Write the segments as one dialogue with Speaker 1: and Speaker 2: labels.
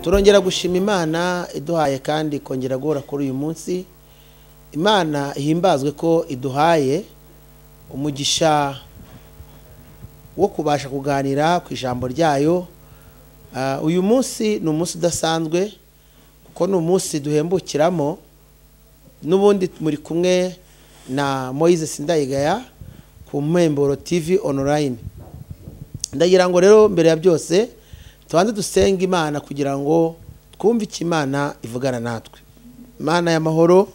Speaker 1: Turongera gushima Imana iduhaye kandi kongera guhura kuri uyu munsi. Imana ihimbazwe ko iduhaye umugisha wo kubasha kuganira ku ijambo ryayo. Uyu munsi ni umunsi udasanzwe kuko ni umunsi duhembukiramo. N'ubundi muri kumwe na Moise Sindayigaya ku Mpemburo TV online. Ndagira ngo rero mbere ya byose tubanze dusenga Imana kugira ngo twumve icyo Imana ivugana natwe. Imana y'amahoro,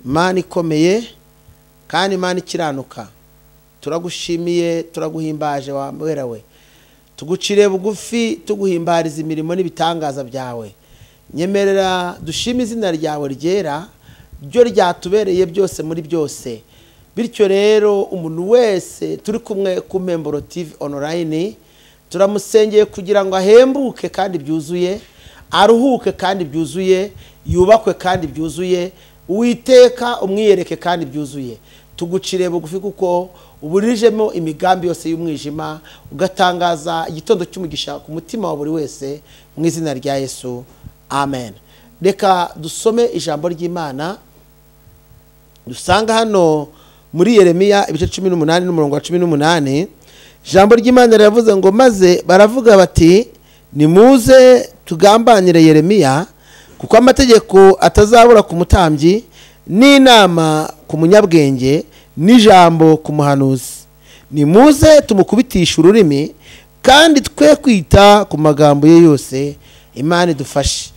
Speaker 1: Imana ikomeye kandi Imana ikiranuka, turagushimiye, turaguhimbaje wa mwera we. Tugucire bugufi tuguhimbariza imirimo n'ibitangaza byawe. Nyemerera dushime izina ryawe ryera, ryo ryatubereye byose muri byose. Bityo rero umuntu wese turi kumwe ku Mpemburo TV online turamusengeye kugira ngo ahembuke kandi byuzuye, aruhuke kandi byuzuye, yubakwe kandi byuzuye, Uwiteka umwiyereke kandi byuzuye. Tugucire bugufi kuko uburijemo imigambi yose y'umwijima, ugatangaza igitondo cy'umugisha ku mutima wa buri wese mu izina rya Yesu, amen. Reka dusome ijambo ry'Imana dusanga hano muri Yeremiya ibice 18 n'umurongo wa 18. Ijambo ry'Imana riravuze ngo maze baravuga bati nimuze tugambanire Yeremiya, kuko amategeko atazabura ku mutambyi, n'inama ku munyabwenge, n'ijambo ku muhanuzi. Nimuze tumukubitisha ururimi, kandi twe kwita ku magambo ye yose. Imana idufashe.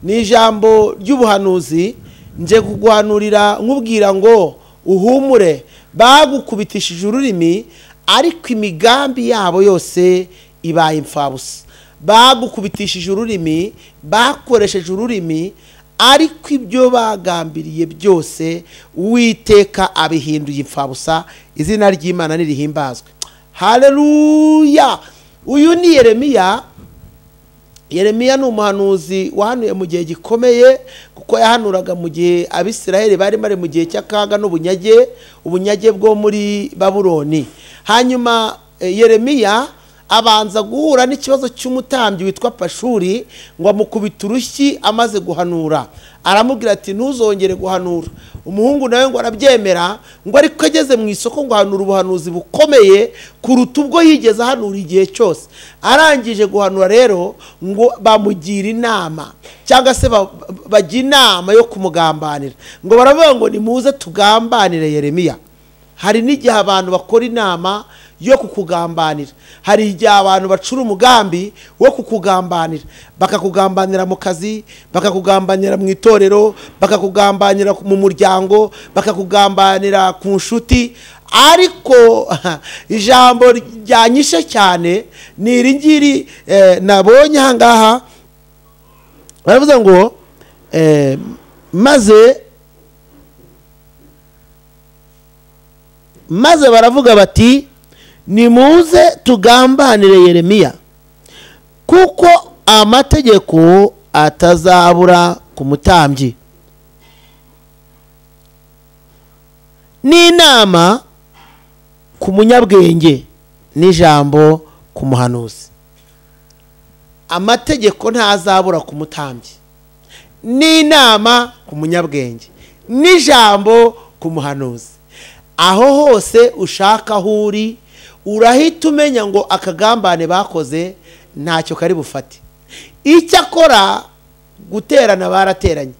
Speaker 1: Ni ijambo ry'ubuhanuzi nje kuguhanurira nkubwira ngo uhumure, bagukubitishije ururimi ariko imigambi yabo yose ibaye imfabusa. Bagukubitishije ururimi, bakoresheje ururimi, ariko ibyo bagambiriye byose Uwiteka abihinduye imfabusa. Izina ry'Imana nirihimbazwe. Haleluya. Uyu ni Yeremiya. Yeremiya ni umuhanuzi wahanuye mu gihe gikomeye, kuko yahanuraga mu gihe Abisirayeli bari bari mu gihe cy'akaga n'ubunyage, ubunyage bwo muri Babuloni. Hanyuma Yeremiya abanza guhura n'ikibazo cy'umutambyi witwa Pashuri, ngo amukubita urushyi amaze guhanura. Aramubwira ati ntuzongere guhanura. Umuhungu nawe ngo arabyemera, ngo ariko ageze mu isoko ngo ahanura ubuhanuzi bukomeye kuruta ubwo yigeze ahanura igihe cyose. Arangije guhanura rero ngo bamugira inama, cyangwa se bajya inama yo kumugambanira. Ngo baravuga ngo nimuze tugambanire Yeremiya. Hari n'igihe abantu bakora inama yo kukugambanira, hari igihe abantu bacura umugambi wo kukugambanira, bakakugambanira mu kazi, bakakugambanira mu itorero, bakakugambanira mu muryango, bakakugambanira ku nshuti. Ariko ijambo ryanyishe cyane ni iri ngiri nabonye aha ngaha. Baravuze ngo maze baravuga bati nimuze tugambanire Yeremiya, kuko amategeko atazabura ku mutambyi, n'inama ku munyabwenge, n'ijambo ku muhanuzi. Amategeko ntazabura ku mutambyi, n'inama ku munyabwenge, n'ijambo ku muhanuzi. Aho hose ushaka aho uri urahita umenya ngo akagambane bakoze ntacyo kari bufate. Icyakora guterana barateranye,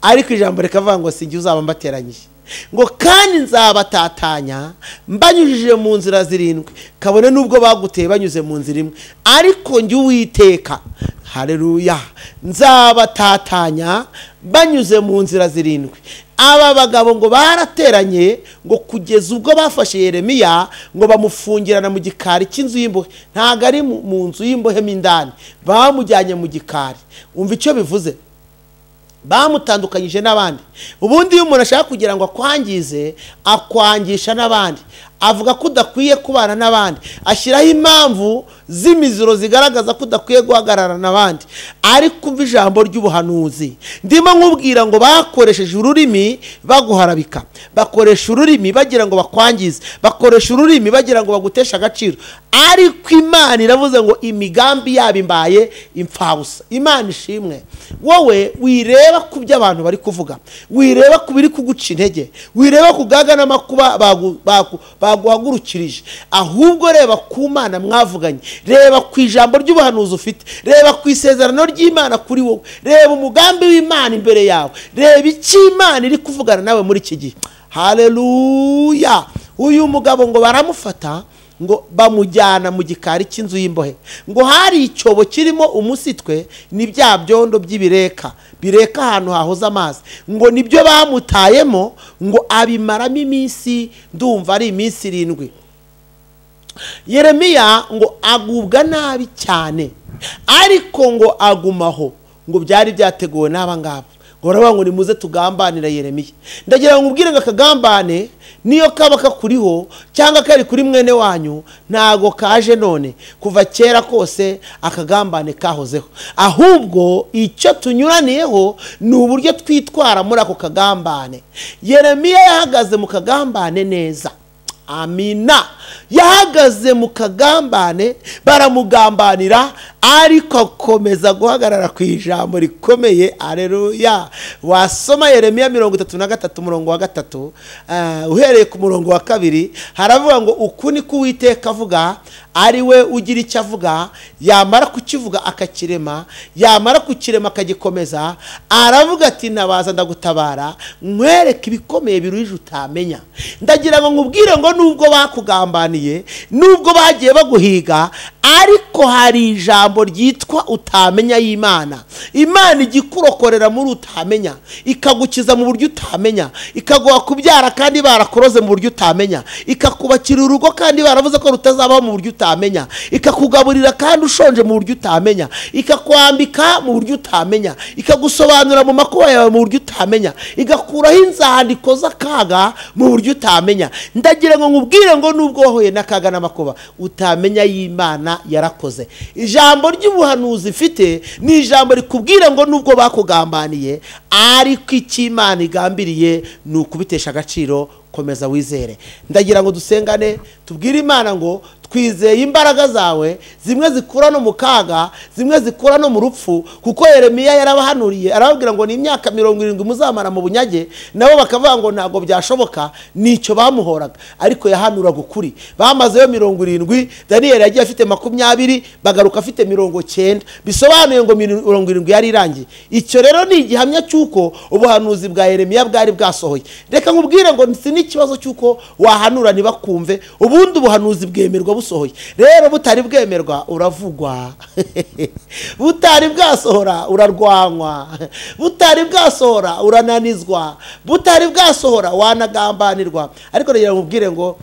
Speaker 1: ariko ijambo rikavuga ngo sinjye uzaba mbateranyije, ngo kandi nzabatatanya mbanyujije mu nzira zirindwi, kabone nubwo baguteye banyuze mu nzira imwe, ariko njye Uwiteka, haleluya, nzabatatanya banyuze mu nzira zirindwi. Aba bagabo ngo barateranye ngo kugeza ubwo bafashe Yeremiya ngo bamufungirana mu gikari cy'inzu y'imbohe. Ntago ari mu nzu y'imbohe mo indani, bamujyanye mu gikari. Umva icyo bivuze, bamutandukanyije n'abandi. Ubundi iyo umuntu ashaka kugira ngo akwangize, akwangisha n'abandi, avuga ko udakwiye kubana n'abandi, ashyiraho impamvu z'imiziro zigaragaza ko udakwiye guhagarara n'abandi. Ariko umva ijambo ry'ubuhanuzi ndimo nkubwira ngo bakoresheje ururimi baguharabika, bakoresha ururimi bagira ngo bakwangize, bakoresha ururimi bagira ngo baguteshe agaciro, Ariko Imana iravuze ngo imigambi yabo imbaye imfabusa. Imana ishimwe. Wowe wireba ku byo abantu bari kuvuga, wireba ku biri kuguca intege, wireba ku gaga n'amakuba baguhagurukirije, ahubwo reba ku Mana mwavuganye, reba ku ijambo ry'ubuhanuzi ufite, reba ku isezerano ry'Imana kuri wowe, reba umugambi w'Imana imbere yawe, reba icyo Imana iri kuvugana nawe muri iki gihe. Haleluya. Uyu mugabo ngo baramufata ngo bamujyana mu gikari cy'inzu y'imbohe, ngo hari icyobo kirimo umusitwe ni bya byondo by'ibireka bireka ahantu hahoze amazi, ngo nibyo bamutayemo, ngo abimaramo iminsi, ndumva ari iminsi 7. Yeremiya ngo agubwa nabi cyane, ariko ngo agumaho, ngo byari byateguwe n'aba ngaba. Ngo baravuga ngo nimuze tugambanira Yeremiya. Ndagira ngo ubwire ngo akagambane niyo kaba kakuriho cyangwa kari kuri mwene wanyu, ntago kaje none, kuva kera kose akagambane kahozeho. Ahubwo icyo tunyuraniyeho ni uburyo twitwara muri ako kagambane. Yeremiya yahagaze mu kagambane neza. Amina. Yahagaze mu kagambane, baramugambanira, ariko akomeza guhagarara ku ijambo rikomeye. Aleluya. Wasoma Yeremiya 33 umurongo wa 3, uhereye ku murongo wa 2, haravuga ngo uku ni ko Uwiteka avuga, ari we ugira icyo avuga, yamara kukivuga akakirema, yamara kukirema akagikomeza, aravuga ati nabaza ndagutabara, nkwereke ibikomeye biruhije utamenya. Ndagira ngo nkubwire ngo nubwo bakugambaniye, nubwo bagiye baguhiga, ariko hari ijambo ryitwa utamenya y'Imana. Imana igikurokorera muri utamenya, ikagukiza mu buryo utamenya, ikaguha kubyara kandi barakoroze mu buryo utamenya, ikakubakira urugo kandi baravuze ko rutazabaho mu buryo utamenya, ikakugaburira kandi ushonje mu buryo utamenya, ikakwambika mu buryo utamenya, ikagusobanura mu makuba yawe mu buryo utamenya, igakuraho inzandiko z'akaga mu buryo utamenya. Ndagira ngo nkubwire ngo nubwo wahuye n'akaga n'amakuba, utamenya y'Imana yarakoze. Ijambo ry'ubuhanuzi mfite ni ijambo rikubwira ngo nubwo bakugambaniye, ariko icyo Imana igambiriye ni ukubitesha agaciro. Komeza wizere. Ndagira ngo dusengane, tubwire Imana ngo twizeye imbaraga zawe, zimwe zikura no mu kaga, zimwe zikura no mu rupfu, kuko Yeremiya yarabahanuriye arababwira ngo ni imyaka 70 muzamara mu bunyage, nabo bakavuga ngo ntago byashoboka, nicyo bamuhoraga, ariko yahanuraga ukuri. Bamazeyo 70, Daniel yagiye afite 20, bagaruka afite 90, bisobanuye ngo 70 yari irangiye. Icyo rero ni igihamya cy'uko ubuhanuzi bwa Yeremiya bwari bwasohoye. Reka nkubwire ngo si n'ikibazo cy'uko wahanura ntibakumve, ubundi ubuhanuzi bwemerwa busohoye. Rero butari bwemerwa uravugwa, butari bwasohora urarwanywa, butari bwasohora urananizwa, butari bwasohora wanagambanirwa. Ariko rero nkubwire ngo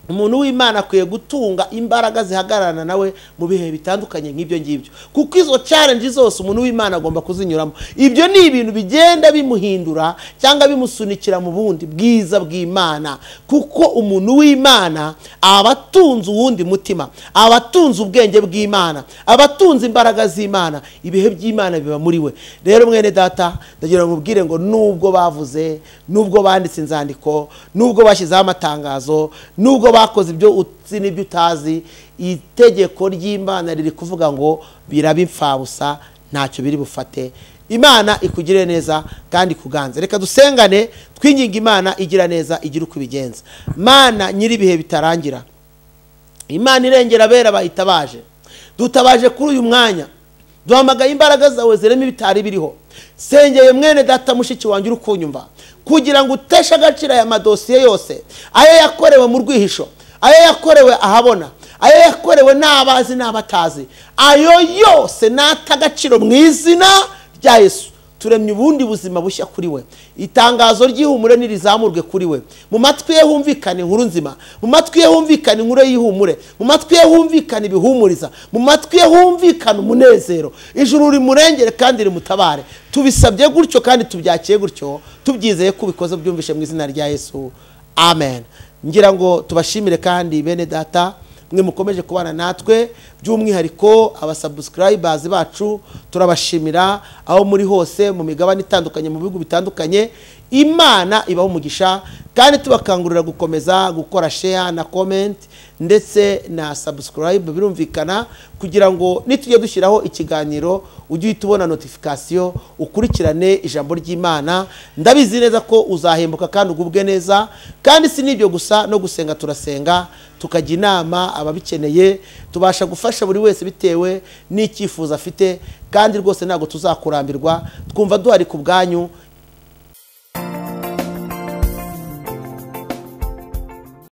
Speaker 1: umuntu w'Imana akwiye gutunga imbaraga zihagararana nawe mu bihe bitandukanye nk'ibyo ngibyo, kuko izo challenge zose umuntu w'Imana agomba kuzinyuramo. Ibyo ni ibintu bigenda bimuhindura cyangwa bimusunikira mu bundi bwiza bw'Imana, kuko umuntu w'Imana aba atunze uwundi mutima, aba atunze ubwenge bw'Imana, aba atunze imbaraga z'Imana, ibihe by'Imana biba muri we. Rero mwene data, ndagira ngo nkubwire ngo nubwo bavuze, nubwo banditse inzandiko, nubwo bashyizeho amatangazo, nubwo bakoze ibyo uzi n'ibyo utazi, itegeko ry'Imana riri kuvuga ngo biraba imfabusa, ntacyo biri bufate. Imana ikugire neza kandi ikuganze. Reka dusengane, twinginga Imana igira neza, igira uko ibigenza. Mana nyiri ibihe bitarangira, Imana irengera abera bayitabaje, dutabaje kuri uyu mwanya, duhamagaye imbaraga zawe zirema ibitari biriho. Sengeye mwene data mushiki wanjye uri kunyumva, kugira ngo uteshe agaciro aya madosiye yose, ayo yakorewe mu rwihisho, ayo yakorewe ahabona, ayo yakorewe n'abazi n'abatazi, ayo yose nata agaciro mu izina rya Yesu. Turemye ubundi buzima bushya kuri we. Itangazo ry'ihumure nirizamurwe kuri we. Mu matwi ye humvikane inkuru nzima, mu matwi ye humvikane inkuru y'ihumure, mu matwi ye humvikane ibihumuriza, mu matwi ye humvikane umunezero. Ijuru rimurengere kandi rimutabare. Tubisabye gutyo kandi tubyakiye gutyo, tubyizeye ko ubikoze, byumvishe mu izina rya Yesu. Amen. Ngira ngo tubashimire kandi bene data mwe mukomeje kubana natwe, by'umwihariko abasubscribers bacu turabashimira aho muri hose mu migabane itandukanye, mu bihugu bitandukanye. Imana ibaho umugisha Kandi tubakangurira gukomeza gukora share na comment ndetse na subscribe, birumvikana, kugira ngo nitujya dushyiraho ikiganiro ujye uhita ubona notification, ukurikirane ijambo ry'Imana. Ndabizi neza ko uzahembuka kandi ugubwe neza. Kandi si n'ibyo gusa, no gusenga turasenga, tukajya inama ababikeneye, tubasha gufasha buri wese bitewe n'icyifuzo afite. Kandi rwose ntabwo tuzakurambirwa, twumva duhari ku bwanyu.